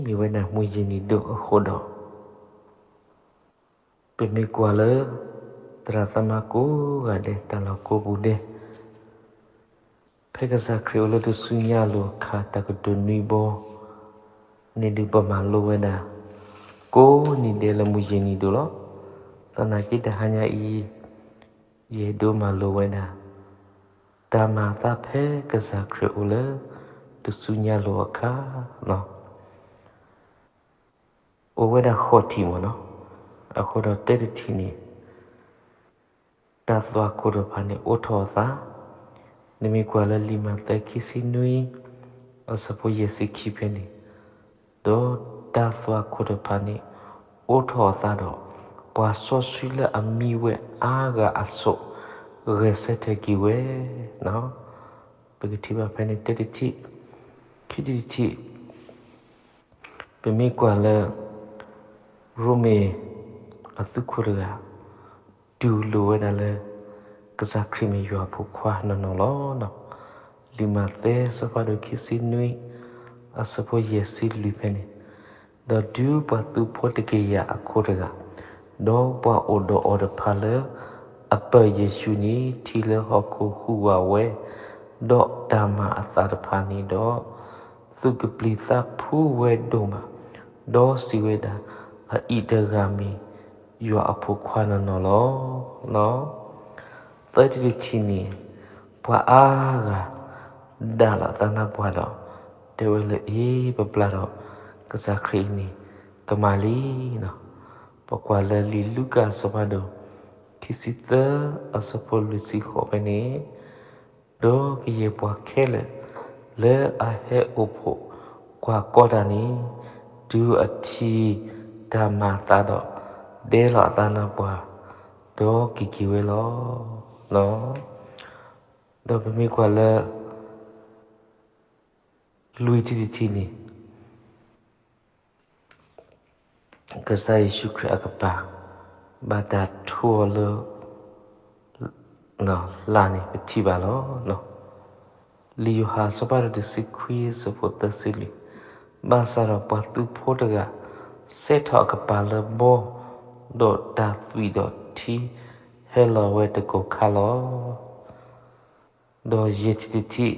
မ့ၢ်ဝဲဒၣ်မုၢ်ယ့ၢ်နံၤဒိၣ်အဃိဒီး, ပမ့ၢ်ကွၢ်လၢ သရၣ်သမါကိးဂၤဒဲး တၢ်လီၢ်ကိးပူၤဒဲး, ဖဲကစၢ်ခရံာ်အိၣ်လၢတဆူညါအလိၤအခါ တၢ်ကတိၤနွံဘီန့ၣ်ဒုး ပမၤလိဝဲဒၣ် ကိးနံၤဒဲးလၢမုၢ်ယ့ၢ်နံၤဒိၣ်လီၤ. သနာ်က့တဟါညါအံၤ ယအဲၣ်ဒိးမၤလိဝဲဒၣ် တၢ်မၤအသးဖဲကစၢ်ခရံာ်အိၣ်လၢ တဆူညါအလိၤအခါလီၤ. အိၣ်ဝဲဒၣ်ဃိးထံၣ်မ့ၢ်နီၤ, အဃိဒီးတၢတထံၣ်န့ၣ် တၢ်သွၣ်ခိၣ်တဖၣ်န့ၣ် အိးထီၣ်အသး, နမ့ၢ်ကွၢ်လၢလံာ်မးသဲခံဆံနွံ အဆၢဖိယဲၢ်ဆံခံဖဲန့ၣ်, ဒီးတၢ်သွၣ်ခိၣ်တဖၣ်န့ၣ် အိးထီၣ်အသးဒီး ပှၤစီဆှံလၢအမံဝဲအါဂၤအစိာ် ဂဲၤဆၢထၢၣ်က့ၤဝဲ, ပကထံၣ်ဘၣ်ဖဲန့ၣ်တၢတထံၣ်, ခံထံၣ်တထံၣ် ပမ့ၢ်ကွၢ်လၢ ရိမ့ၤအသုးခိၣ်တဂၤ တူၢ်လိာ်ဝဲဒၣ်လၢ ကစၢ်ခရံာ်မ့ၢ်ယွၤအဖိခွါနီၢ်နီၢ်လီၤ. လံာ်မးသဲအဆၢဖးဒိၣ်ခံဆံနွံ အဆၢဖိယဲၢ်ဆံလွံၢ်ဖဲန့ၣ်, ဒီးတုၤပှၤသုးဖိတကယၤအခိၣ်တဂၤ, ဒီးပှၤအိၣ်ဒီးအီၤတဖၣ်လၢ အပၢၢ်ယ့ၣ်ၡူးန့ၣ် ထံၣ်လၢဟီၣ်ခိၣ်ဟူးဝးဝဲ ဒီးတၢ်မၤအသးတဖၣ်န့ၣ်ဒီး, သူၣ်ကပျံၤသးဖုးဝဲဒိၣ်မး, ဒီးစံးဝဲဒၣ်, အအံၤတဂၤမ့ၢ်ယွၤအဖိခွါနီၢ်နီၢ်လီၤ. သၢထံၣ်တထံၣ်န့ၣ်, ပှၤအါဂၤ ဒၣ်လီၤအသးနါပှၢ်ဒီး တဲဝဲလၢအ့ ပဘျါဒီး ကစၢ်ခရံာ်အံၤန့ၣ် ကမၣ်လံ. ပကွၢ်လၢလံာ်လူၤကၣ်အဆၢဖးဒိၣ် ခံဆံသၢ အဆၢဖိလွံၢ်ဆံဃိးဖဲန့ၣ်, ဒီးကယဲၢ်ပှၤခဲလၢာ် လၢအဟဲအိၣ်ဖှိၣ်ကွၢ်ကီတၢ်န့ၣ်, တုၤအထံၣ်တၢ်မၤအသးဒီး ဒဲလီၤအသးနါပှၢ်, ဒီးက့ၤက့ၤဝဲလီၤ. ဒီးပမ့ၢ်ကွၢ်လၢ လွံၢ်ထံၣ်တထံၣ်န့ၣ်, ကစၢ်ယ့ၣ်ၡူးခရံာ်အကပၤ ဘၣ်တၢ်ထိအီၤလၢ လၢ်န့ၣ် ပထံၣ်ဘၣ်လီၤ. လံာ်ယိၤဟၣ်အဆၢဖးဒိၣ်တဆံခွံ အဆၢဖိသၢဆံလွံၢ်, ဘၣ်ဆၣ်ဒီးပှၤသုးဖိတဂၤ စဲထီၣ်အကပၤလၢဘီ, ဒီးတၢ်သွံၣ်ဒီးထံဟဲလီၤဝဲတကီၢ်ခါလီၤ. ဒီးယဲၢ်ထံၣ်တထံၣ်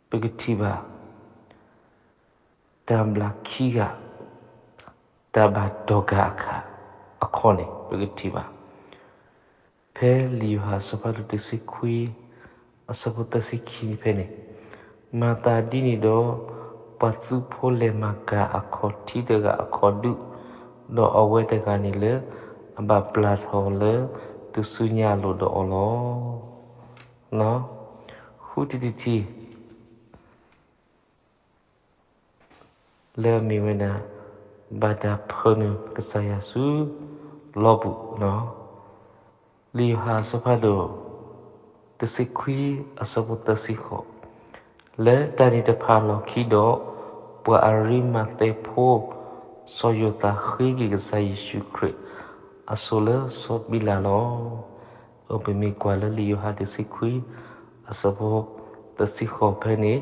ပကထံၣ်ဘၣ် တၢ်ဘျၣ်ခံဂၤ တၢ်ဘၣ်တီၢ်ကၤအခါ အခီန့ၣ် ပကထံၣ်ဘၣ် ဖဲလံာ်ယိၤဟၣ်အဆၢဖးဒိၣ်တဆံခွံ အဆၢဖိသၢဆံခံဖဲန့ၣ်, မၤသးဒ်န့ၣ်ဒီး ပှၤသုးဖိလဲၤမၤကၤအခီၣ်ထံးတဂၤအခီၣ်ဒုး, ဒီးအဝဲတဂၤန့ၣ်လၢ အဘၣ်ပျၢ်ထီၣ်လၢတဆူညါအလိၤဒီးအီၤလီၤ. ဃုထံၣ်တထံၣ် လၢအမ့ၢ်ဝဲဒၣ် ဘၣ်တၢ်ဖၢနုာ်ကစၢ်ယွၤဆူလီၤပူၤ, လံာ်ယိၤဟၣ်အဆၢဖးဒိၣ် တဆံခွံ အဆၢဖိသၢဆံဃိး, လၢတၢ်န့ၣ်တဖၣ်အလီၢ်ခံဒီး ပှၤအရံမၤသဲဖိ စီၤယိၤသးဃ့က့ၤကစၢ်ယ့ၣ်ၡူးခရံာ်အစိၤလၢစီၤပံလးလီၤ. အပမ့ၢ်ကွၢ်လၢလံာ်ယိၤဟၣ်တဆံခွံ အဆၢဖိသၢဆံဃိးဖဲန့ၣ်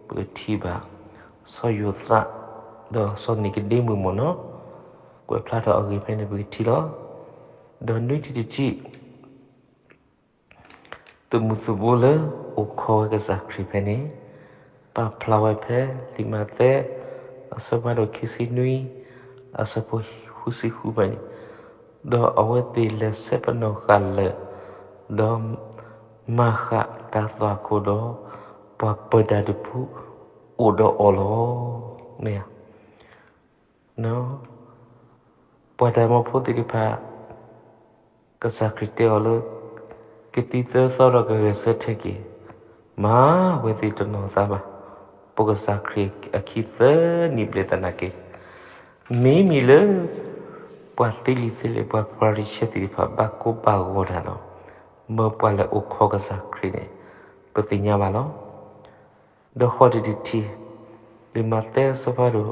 ပကထံၣ်ဘၣ် စီၤယိၤသး ဒီးစီၤနံၤကဒ့မုၣ်မ့ၢ်နီၤ ကွဲးဖျါထီၣ်အဂ့ၢ်ဖဲန့ၣ် ပကထံၣ်လီၤ. ဒီးနွံထံၣ်တထံၣ် သုးမုၢ်သုးဘိလၢအိၣ်ခိးဝဲကစၢ်ခရံာ်ဖဲန့ၣ် ပာ်ဖျါဝဲဖဲလံာ်မးသဲ အဆၢဖးဒိၣ်ခံဆံနွံ အဆၢဖိဃုဆံဃုဖဲန့ၣ်, ဒီးအဝဲသ့ၣ်လဲၤဆဲးပနီၣ်ဃာ်လၢာ်, ဒီးမၤဃာ်တၢ်သွၣ်ခိၣ်ဒီး ပှၤပၢၤတၢ်တဖုအိၣ်ဒီးအီၤလီၤ. မ့ၢ် ပှၤတၢ်မၢဖိသ့ၣ်တဖၣ် ကစၢ်ခရံာ်တဲအီၤလၢ ကသံသၢသီဒီးကဂဲၤဆၢထၢၣ်က့ၤ, မၤဝဲသ့ၣ်တနီၤသးဘၣ်. ပကစၢ်ခရံာ်အခံသၢနံၣ်ဘျဲၣ်သနာ်က့, မ့မ့ၢ်လၢ ပှၤသ့လံာ်သ့လဲၢ် ပှၤဖၤရံၤၡဲသ့ၣ်တဖၣ် ဘၣ်ကိၢ်ဘၣ်ဂီၤတၢ်ဒီး မၢပှၤလဲၤအိၣ်ခိးကစၢ်ခရံာ်န့ၣ် ပသ့ၣ်ညါဘၣ်လီၤ. ဒီးဃိးထံၣ်တထံၣ်, လံာ်မးသဲအဆၢဖးဒိၣ်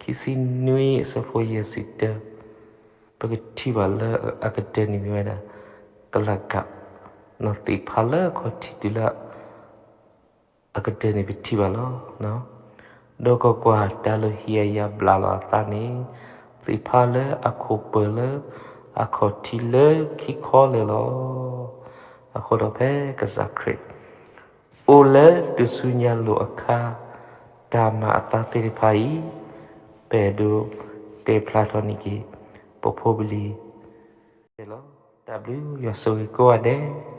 ခံဆံနွံအဆၢဖိယဲၢ်ဆံတၢ, ပကထံၣ်ဘၣ်လၢအကတၢၢ်န့ၣ်မ့ၢ်ဝဲဒၣ် ကလးကး နီၢ်သ့ၣ်ဖးလၢအခီၣ်ထံးတုၤလၢ အကတၢၢ်န့ၣ်ပထံၣ်ဘၣ်လီၤ. ဒီးကွၢ်ကွၢ်, တၢ်လၢဟ့ၣ်အယၤဘျးလီၤအသးန့ၣ် သ့ၣ်ဖးလၢအခိၣ်ပၢၤလၢအခီၣ်ထံးလၢခံခီလၢာ်လီၤ. အဃိဒီးဖဲကစၢ်ခရံာ် အိၣ်လၢတၢ်စူညါလိာ်အခါ တၢ်မၤအသးသ့ၣ်တဖၣ်အံၤ ပအဲၣ်ဒိးတဲဖျါထီၣ်န့ၢ်က့ၤ ပဖိပလံၤ လီၤ. တၢ်ဘျုး, ယွၤဆိၣ်ဂ့ၤကိးဂၤဒဲး.